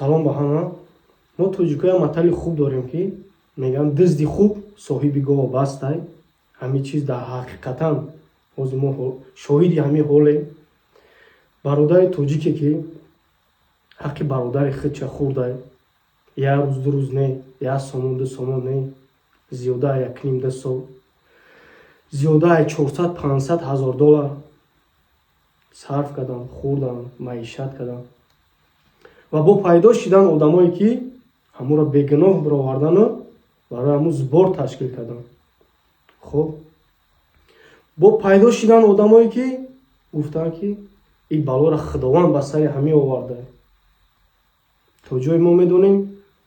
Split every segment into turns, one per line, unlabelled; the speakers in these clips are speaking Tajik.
Салом ба ҳама. Мо тоҷикоя матали хуб дорем, ки мегӯянд: «Дизди хуб соҳиби гова бастай». Ҳамин чиз дар ҳақиқатан ҳозир мо шоҳиди ҳамин ҳолем. Бародари тоҷике, ки ҳаққи бародари худча хӯрдай, як рӯз, 2 рӯз не, як сомон, 2 сомон не, зиёда 1,5, 2 сол, зиёда 400-500 ҳазор доллар сарф кардам, хӯрдам, маишат кардам. Ва бо пайдо шидан одамое, ки ҳамуро бегуноҳ бировардану барои ҳамун сбор ташкил карданд. Хуб, бо пайдо шидан одамое, ки гуфтанд, ки ин балоро Худованд ба сари ҳамин оварда. То ҷое мо медонем,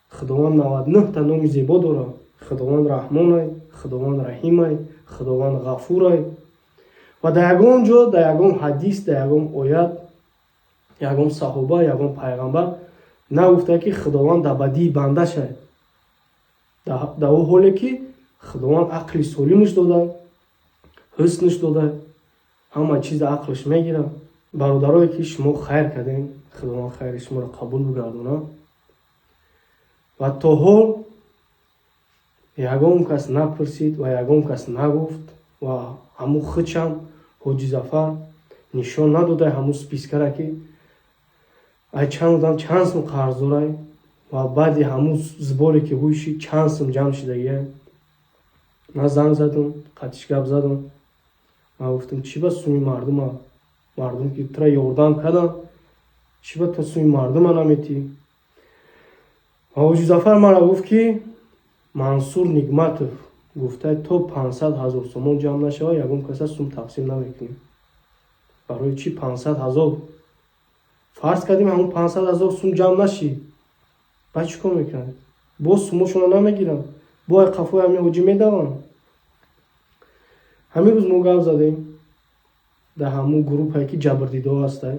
Худованд 99-та номи зебо дорад. Худованд Раҳмонай, Худованд Раҳимай, Худованд Ғафурай. Ва дар ягон ҷо, дар ягон ҳадис, дар ягон оят, ягон саҳоба, ягон пайғамбар нагуфта, ки Худованд дар бадии бандашай, дар ӯ ҳоле ки Худованд ақли солимаш дода, ҳуснаш дода, ҳама чиза ақлаш мегирад. Бародарое, ки шумо хайр кардем, Худованд хайри шуморо қабул бигардонад. Ва то ҳол ягон кас напурсид ва ягон кас нагуфт. Ва ҳамун худшам Ҳоҷи Зафар нишон надода ҳамун списка ра, ки ай чанд одам чанд сум қарз дорай ва баъди ҳамун сбор е, ки ҳуйши, чанд сум ҷамъ шидагия. Ман занг задам, қатиш гап задам. Ман гуфтам: «Чӣ ба суми мардума, мардум ки тура ёрдам карданд, чӣ ба ту суми мардума наметӣ?» Ва Ҳоҷи Зафар мара гуфт, ки Мансур Нигматов гуфта, то 500 000 сомон ҷамъ нашавад, ягон каса сум тақсим намекунем. Барои чӣ 500 000? Фарз кардем, ҳамун 500 000 сум ҷамъ нашид, баъд чӣ кор мекунанд? Боз сумошонро намегиранд, бо ай қафои ҳамин ҳоҷӣ медаванд. Ҳамин рӯз мо гап задем дар ҳамун группае, ки ҷабрдидо ҳастай.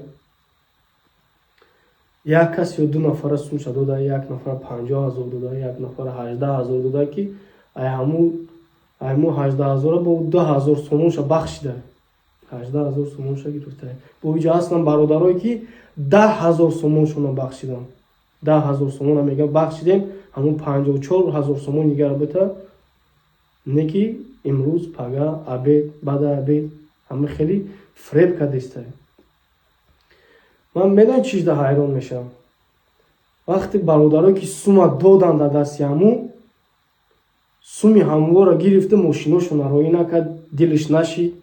Як кас ё ду нафара сумша дода, як нафара 50 000 дода, як нафара 18 000 дода, ки ай ҳамун 18 000-а бо 2000 сомонша бахшида, 18 000 сомонша гирифта. Бо иҷа ҳастанд бародарое, ки 10 000 сомоншона бахшиданд. 10 000 сомона мегӯям, бахшидем, ҳамун 54 000 сомон дигара бита. Не ки имрӯз, пага, обед, баъда обед ҳама хеле фреб кардеста. Ман медонам, чизда ҳайрон мешавам: вақте бародарое, ки сума доданд, дар дасти ҳамун суми ҳамворо гирифта, мошиношона роӣ накард, дилаш нашид.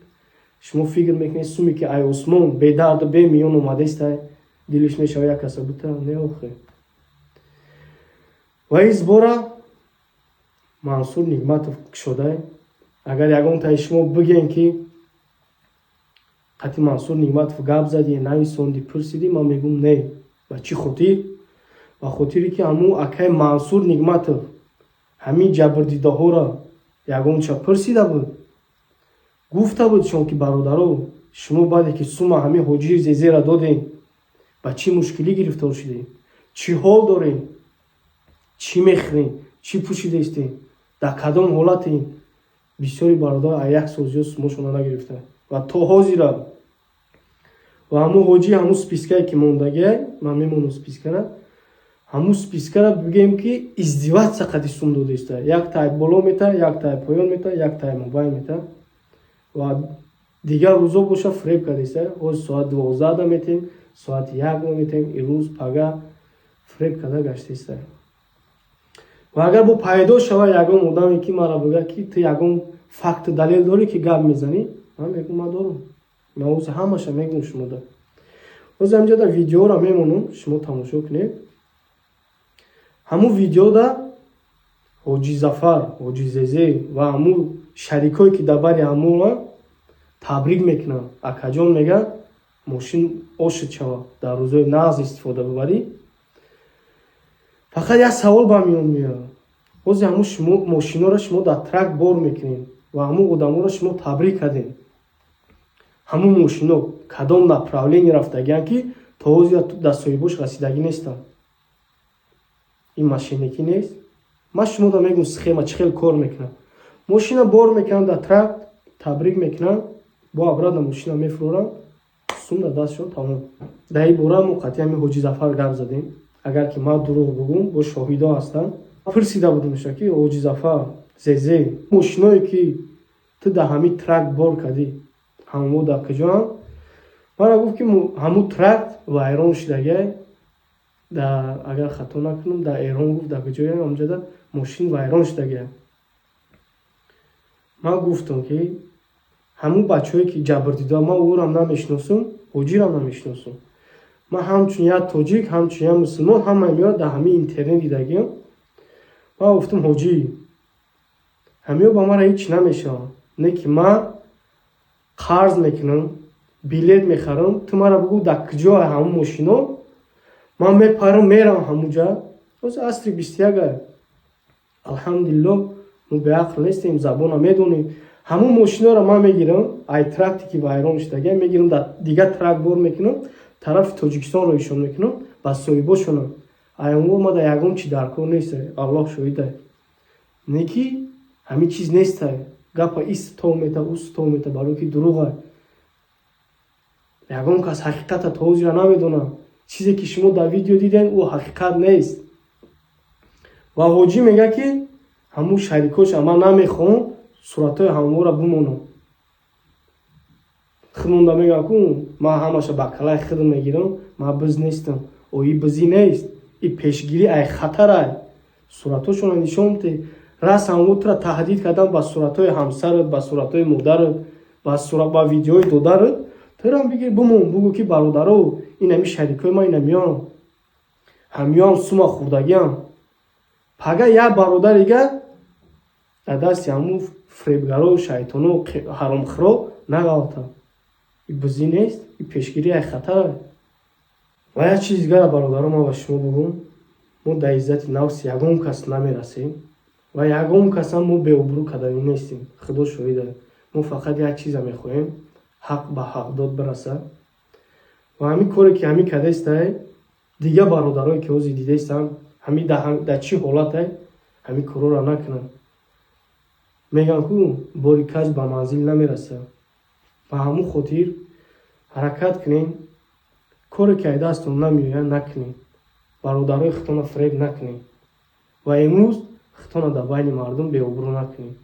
Шумо фикр мекунед, суме, ки ай осмон бедарду бемиён омадестай, дилиш мешава як каса бута? Не охе. Ва ин сбор а Мансур Нигматов кушодай. Агар ягон таи шумо бигӯем, ки қати Мансур Нигматов гап задӣ, нависондӣ, пурсидӣ, ман мегӯм: не. Ба чӣ хотир? Ба хотире, ки ҳамун акаи Мансур Нигматов ҳамин ҷабрдидаҳоро ягонча пурсида буд, гуфта буд шон, ки бародаро, шумо баъде ки сума ҳамин ҳоҷии зезера додем, ба чӣ мушкилӣ гирифтор шудем, чӣ ҳол дорем, чӣ мехӯрем, чӣ пӯшидаистем, дар кадом ҳолатем. Бисёри бародар а як сол зиёд сумошона нагирифта ва то ҳозира. Ва ҳамун ҳоҷӣ ҳамун списка е, ки мондагиай, ман мемонам списка ра, ҳамун списка ра бигӯем, ки издеваться қади сум додаиста: як тай боло мета, як тай поён мета, як тай мобайн мета. Ва дигар рӯзо боша, фреб кардеста: ҳози соат 12-да метем, соати 1-да метем, ирӯз, пага фреб карда гаштеста. Ва агар бо пайдо шава ягон одаме, ки мара бигӯяд, ки ту ягон факту далел дорӣ, ки гап мезанӣ, ман мегӯм: ман дорам. Ман ҳозир ҳамаша мегӯм шумода. Ҳозир ҳамҷода видеоро мемонам, шумо тамошо кунед. Ҳамун видеода Ҳоҷи Зафар, Ҳоҷи Зезе ва ҳамун шарикое, ки дар бари ҳамуна, табрик мекунанд. Акаҷон, мегӯяд, мошин ошид шавад, дар рӯзои нағз истифода бибарӣ. Фақат як савол ба миён меояд: ҳозир ҳамун шумо мошиноро шумо дар трак бор мекунед ва ҳамун одаморо шумо табрик кардем, ҳамун мошино кадом направление рафтагианд, ки то ҳозир дар соҳибош расидагӣ нестанд? Ин мошенникӣ нест? Ман шумода мегӯм, схема чӣ хел кор мекунад. Мошина бор мекунанд дар трак, табрик мекунанд, бо обратно мошина мефуроранд, сум дар дастшон, тамом. Дар ин бора мо қатъи ҳамин Ҳоҷи Зафар гап задем. Агар ки ман дурӯғ бугум, бо шоҳидо ҳастам. Пурсида будимша, ки Ҳоҷи Зафар зезе, мошиное ки ту дар ҳамин трак бор кардӣ, ҳамамо дар куҷоам? Мара гуфт, ки ҳамун трак вайрон шудагиай дар, агар хато накунам, дар Эрон гуфт, дар куҷоя, ҳамҷода мошин вайрон шудагиай. Ман гуфтам, ки ҳамун бачаҳое ки ҷабрдида, ман ӯрам намешиносум, ҳоҷирам намешиносум. Ман ҳамчун як тоҷик, ҳамчун як мусулмон, ҳамаи меояд дар ҳамин интернет дидагиам. Ман гуфтам: «Ҳоҷӣ, ҳамиё ба мара ҳеҷ намешаванд, не ки ман қарз мекунам, билет мехарам. Ту мара бугӯ, дар куҷо ҳамун мошино, ман мепарам, мерам ҳамунҷа». Ҳозир асри 21, алҳамдулилло, мо беақл нестем, забона медонем. Ҳамун мошиноро ман мегирам, ай тракте ки вайрон шудагия мегирам, дар дигар трак бор мекунам, тарафи Тоҷикистонро ишон мекунам ба соҳибошонам. Аямго ма дар ягон чи дар кор нест, Аллоҳ шоҳида. Не ки ҳамин чиз неста, гапа ис то мета, ус то мета, барои ки дурӯға. Ягон кас ҳақиқата то ҳозира намедонад. Чизе ки шумо дар видео дидем, ӯ ҳақиқат нест. Ва ҳоҷӣ мегӯяд, ки ҳамун шарикоша ман намехоҳам суратҳои ҳамвора бимонам. Худмонда мегӯям, ку ман ҳамаша ба калаи худам мегирам, ман биз нестам. Ои бизӣ нест, и пешгирӣ ай хатарай. Суратҳошонро нишон бите, рас ҳамво тура таҳдид кардан ба суратҳои ҳамсарат, ба суратҳои модарат, ба видеои додарат. Турам бигир, бимон, бугӯ, ки бародаро, ин ами шарикои ман, инамиён, ҳамиён сума хӯрдагиам. Пага як бародарига дар дасти ҳамун фиребгаро, шайтоно, ҳаромхӯро нағалта. И бизӣ нест, и пешгирӣ ай хатара. Ва як чизи дигара, бародаро, ман ба шумо бугӯм: мо дар иззати нафси ягон кас намерасем ва ягон касам мо беобрӯ карданӣ нестем, Худо шоҳида. Мо фақат як чиза мехоҳем: ҳақ ба ҳақдод бираса. Ва ҳамин коре ки ҳамин кардестай, дигар бародарое ки ҳозир дидаистанд, ҳамин дар чӣ ҳолатай, ҳамин корҳоро накунанд. Мегӯянд, ку бори каҷ ба манзил намерасад. Ба ҳамун хотир ҳаракат кунем, коре ки ай дастон намеояд, накунем, бародарои худтонро фиреб накунем ва имрӯз худтонро дар байни мардум беобрӯ накунем.